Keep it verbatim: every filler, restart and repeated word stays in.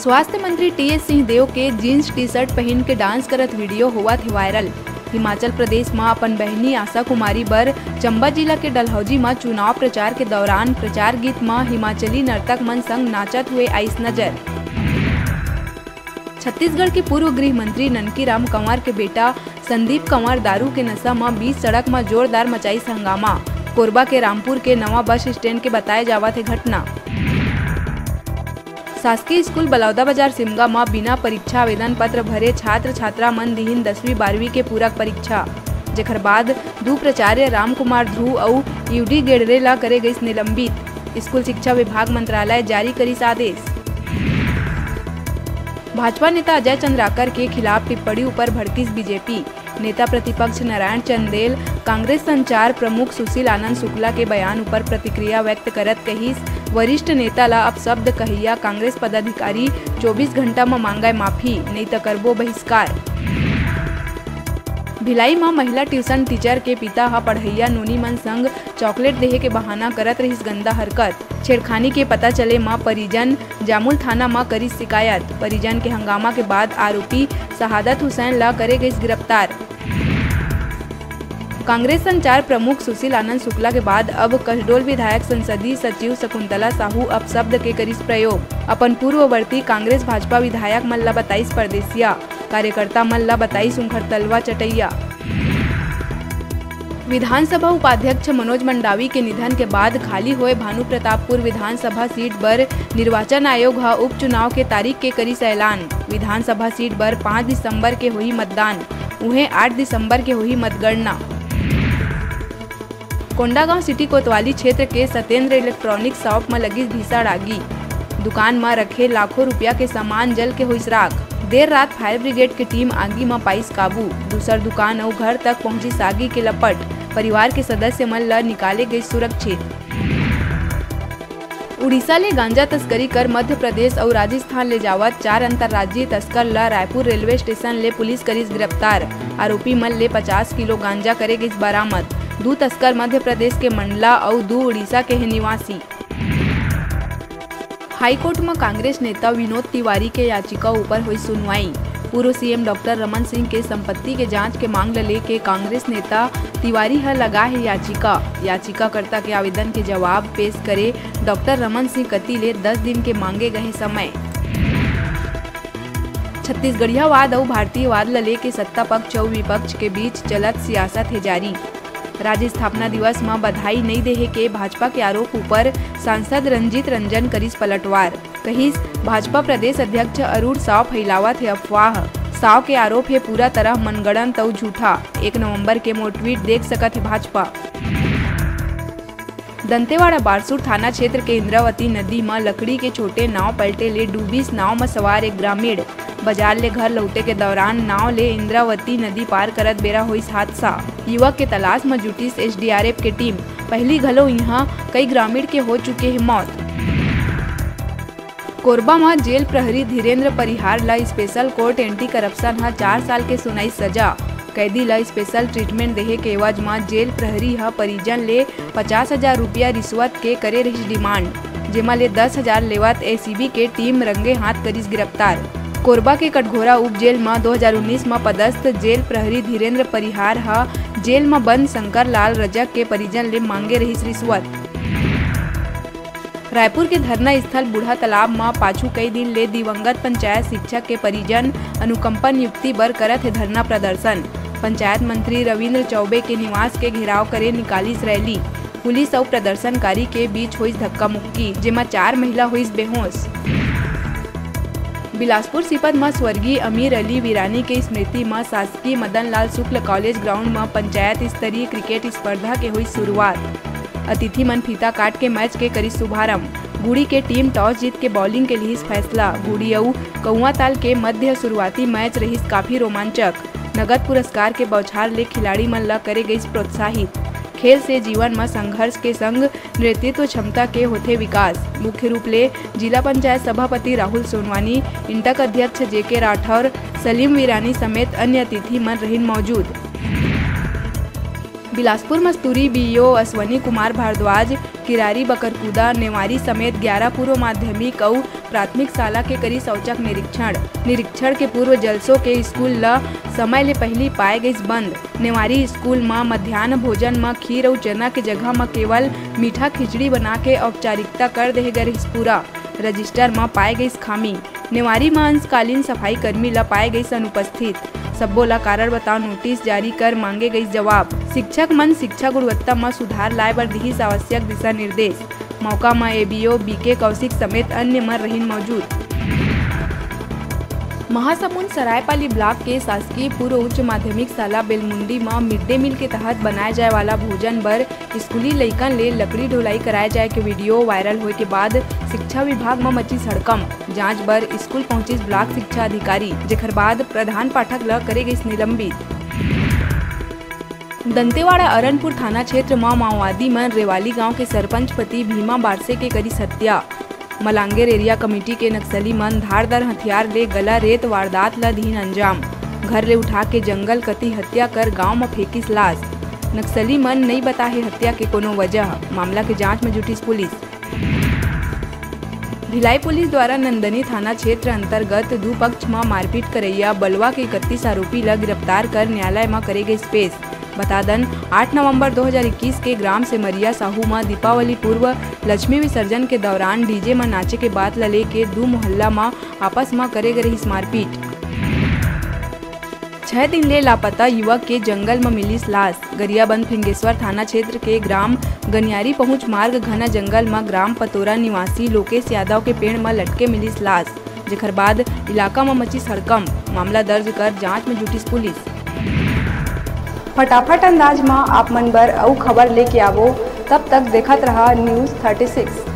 स्वास्थ्य मंत्री टीएस सिंहदेव के जींस टी-शर्ट पहिन के डांस करत वीडियो होवत हे वायरल। हिमाचल प्रदेश म अपन बहिनी आशा कुमारी बर चंबा जिला के डलहौजी म चुनाव प्रचार के दौरान प्रचार गीत म हिमाचली नर्तक मन संग नाचत हुए आइस नजर। छत्तीसगढ़ के पूर्व गृह मंत्री ननकी राम कंवर के बेटा संदीप कंवर दारू के नशा म बीच सड़क म जोरदार मचाइस हंगामा। कोरबा के रामपुर के नवा बस स्टैंड के बताए जावत हे घटना। शासकीय स्कूल बलौदा बाजार सिमगा म बिना परीक्षा आवेदन पत्र भरे छात्र छात्रा मन दिहिन दसवीं बारहवीं के पूरक परीक्षा, जेखर बाद दू प्राचार्य रामकुमार ध्रुव अउ यूडी गेड़रे ला करे गइस निलंबित। स्कूल शिक्षा विभाग मंत्रालय जारी करिस आदेश। भाजपा नेता अजय चंद्राकर के खिलाफ टिप्पणी ऊपर भड़किस बीजेपी। नेता प्रतिपक्ष नारायण चंदेल कांग्रेस संचार प्रमुख सुशील आनंद शुक्ला के बयान ऊपर प्रतिक्रिया व्यक्त करत कहिस, वरिष्ठ नेता ला अपशब्द कहइया कांग्रेस पदाधिकारी चौबीस घंटा म मांगय माफी, नइ त करबो बहिष्कार। भिलाई म महिला ट्यूशन टीचर के पिता ह पढ़इया नोनी मन संग चॉकलेट देहे के बहाना करत रहिस गंदा हरकत। छेड़खानी के पता चले म परिजन जामुल थाना म करिस शिकायत। परिजन के हंगामा के बाद आरोपी शहादत हुसैन ला करे गइस गिरफ्तार। कांग्रेस संचार प्रमुख सुशील आनंद शुक्ला के बाद अब कसडोल विधायक संसदीय सचिव शकुंतला साहू अपशब्द के करिस प्रयोग। अपन पूर्ववर्ती कांग्रेस भाजपा विधायक मन ला बताइस परदेसिया, कार्यकर्ता मन ला बताइस उंखर तलवा चटैया। विधानसभा उपाध्यक्ष मनोज मंडावी के निधन के बाद खाली होए भानु प्रतापपुर विधानसभा सीट बर निर्वाचन आयोग ह उपचुनाव के तारीख के करिस ऐलान। विधानसभा सीट बर पाँच दिसंबर के होही मतदान, उहें आठ दिसंबर के होही मतगणना। कोंडागांव सिटी कोतवाली क्षेत्र के सत्येंद्र इलेक्ट्रॉनिक शॉप म लगिस भीषण आगी। दुकान म रखे लाखों रुपया के सामान जल के होइस राख। देर रात फायर ब्रिगेड के टीम आगी म पाइस काबू। दूसर दुकान अउ घर तक पहुंचिस आगी के लपट। परिवार के सदस्य मन ल निकाले गइस सुरक्षित। उड़ीसा ले गांजा तस्करी कर मध्य प्रदेश अउ राजस्थान ले जावत चार अंतर्राज्यीय तस्कर ल रायपुर रेलवे स्टेशन ले पुलिस करिस गिरफ्तार। आरोपी मन ले पचास किलो गांजा करे गिस बरामद। दू तस्कर मध्य प्रदेश के मंडला अउ दू उड़ीसा के हे निवासी। हाईकोर्ट म कांग्रेस नेता विनोद तिवारी के याचिका ऊपर होइस सुनवाई। पूर्व सीएम डॉक्टर रमन सिंह के संपत्ति के जांच के मांग ल लेके कांग्रेस नेता तिवारी ह लगा हे याचिका। याचिकाकर्ता के आवेदन के जवाब पेश करे डॉक्टर रमन सिंह कति ले दस दिन के मांगे गए समय। छत्तीसगढ़ियावाद अउ भारतीयवाद ल लेके सत्ता पक्ष अउ विपक्ष के बीच चलत सियासत हे जारी। राज्य स्थापना दिवस म बधाई नइ देहे के भाजपा के आरोप ऊपर सांसद रंजीत रंजन करिस पलटवार। कहिस, भाजपा प्रदेश अध्यक्ष अरुण साव फैलावत हे अफवाह। साव के आरोप हे पूरा तरह मनगढ़ंत अउ झूठा। एक नवंबर के मोर ट्वीट देख सकत हे भाजपा। दंतेवाड़ा बारसूर थाना क्षेत्र के इंद्रावती नदी म लकड़ी के छोटे नाव पलटे ले डूबिस नाव म सवार एक ग्रामीण। बाजार ले घर लौटे के दौरान नाव ले इंद्रावती नदी पार करत बेरा होइस हादसा। युवक के तलाश म जुटिस एसडीआरएफ के टीम। पहिली घलो इहां कई ग्रामीण के हो चुके हे मौत। कोरबा म जेल प्रहरी धीरेंद्र परिहार ल स्पेशल कोर्ट एंटी करप्शन ह चार साल के सुनाइस सजा। कैदी ल स्पेशल ट्रीटमेंट देहे के एवज म जेल प्रहरी ह परिजन ले पचास हजार रुपया रिश्वत के करे रहिस डिमांड, जेमा ले दस हजार लेवत एसीबी के टीम रंगे हाथ करिस गिरफ्तार। कोरबा के कटघोरा उप जेल म दो हज़ार उन्नीस म पदस्थ जेल प्रहरी धीरेंद्र परिहार ह जेल म बंद शंकर लाल रजक के परिजन ले मांगे रहिस रिश्वत। रायपुर के धरना स्थल बूढ़ा तालाब म पाछू कई दिन ले दिवंगत पंचायत शिक्षक के परिजन अनुकंपा नियुक्ति बर करत हे धरना प्रदर्शन। पंचायत मंत्री रविंद्र चौबे के निवास के घेराव करे निकालिस रैली। पुलिस अउ प्रदर्शनकारी के बीच होइस धक्का मुक्की, जेमा चार महिला होइस बेहोश। बिलासपुर सीपत म स्वर्गीय अमीर अली वीरानी के स्मृति म शासकीय मदन लाल शुक्ल कॉलेज ग्राउंड म पंचायत स्तरीय क्रिकेट स्पर्धा के होइस शुरुआत। अतिथि मन फीता काट के मैच के करिस शुभारंभ। गुड़ी के टीम टॉस जीत के बॉलिंग के लिहिस फैसला। गुड़ी अउ कौआताल के मध्य शुरुआती मैच रहिस काफी रोमांचक। नगद पुरस्कार के बौछार ले खिलाड़ी मन ल करे गइस प्रोत्साहित। खेल से जीवन म संघर्ष के संग नेतृत्व क्षमता के होथे विकास। मुख्य रूप ले जिला पंचायत सभापति राहुल सोनवानी, इंटक अध्यक्ष जेके राठौर, सलीम वीरानी समेत अन्य अतिथि मन रहिन मौजूद। बिलासपुर म स्तूरी बीईओ अश्वनी कुमार भारद्वाज, किरारी बकरकुदा, नेवारी समेत ग्यारा पूर्व माध्यमिक अउ प्राथमिक शाला के करिस औचक निरीक्षण। निरीक्षण के पूर्व जलसो के स्कूल ल समय ले पहिली पाए गइस बंद। नेवारी स्कूल म मध्यान्ह भोजन म खीर अउ चना के जगह म केवल मीठा खिचड़ी बना के औपचारिकता कर देहे गए रहिस पूरा। रजिस्टर म पाए गइस खामी। नेवारी म अंशकालीन सफाई कर्मी ल पाए गइस अनुपस्थित। सब्बो ल कारण बताओ नोटिस जारी कर मांगे गइस जवाब। शिक्षक मन शिक्षा गुणवत्ता म सुधार लाए बर दिहिस आवश्यक दिशा निर्देश। मौका म एबीओ बीके कौशिक समेत अन्य मन रहिन मौजूद। महासमुंद सरायपाली ब्लॉक के शासकीय पूर्व उच्च माध्यमिक शाला बेलमुंडी म मिड डे मील के तहत बनाए जाए वाला भोजन बर स्कूली लइकन ले लकड़ी ढोलाई कराए जाए के वीडियो वायरल होए के बाद शिक्षा विभाग म मची हड़कंप। जांच बर स्कूल पहुंचिस ब्लॉक शिक्षा अधिकारी, जेखर बाद प्रधान पाठक ल करे गइस निलंबित। दंतेवाड़ा अरनपुर थाना क्षेत्र म माओवादी मन रेवाली गांव के सरपंच पति भीमा बारसे के करिस हत्या। मलांगेर एरिया कमेटी के नक्सली मन धारदार हथियार ले गला रेत वारदात ल दीन अंजाम। घर ले उठा के जंगल कति हत्या कर गांव म फेंकिस लाश। नक्सली मन नइ बताहे हत्या के कोनो वजह। मामला के जांच म जुटिस पुलिस। भिलाई पुलिस द्वारा नंदनी थाना क्षेत्र अंतर्गत दू पक्ष म मारपीट करैया बलवा के इकतीस आरोपी ल गिरफ्तार कर न्यायालय म करे गइस पेश। बता दन, आठ नवंबर दो हज़ार इक्कीस के ग्राम सेमरिया साहू म दीपावली पूर्व लक्ष्मी विसर्जन के दौरान डीजे म नाचे के बात ल लेके दू मोहल्ला म आपस म करे गए रहिस मारपीट। छह दिन ले लापता युवक के जंगल म मिलिस लाश। गरियाबंद फिंगेश्वर थाना क्षेत्र के ग्राम गनियारी पहुंच मार्ग घना जंगल म ग्राम पतोरा निवासी लोकेश यादव के पेड़ म लटके मिलिस लाश, जेखर बाद इलाका म मचिस हड़कंप। मामला दर्ज कर जांच म जुटिस पुलिस। फटाफट अंदाज म आप मन बर अउ खबर लेके आवो, तब तक देखत रहा न्यूज़ थर्टी सिक्स।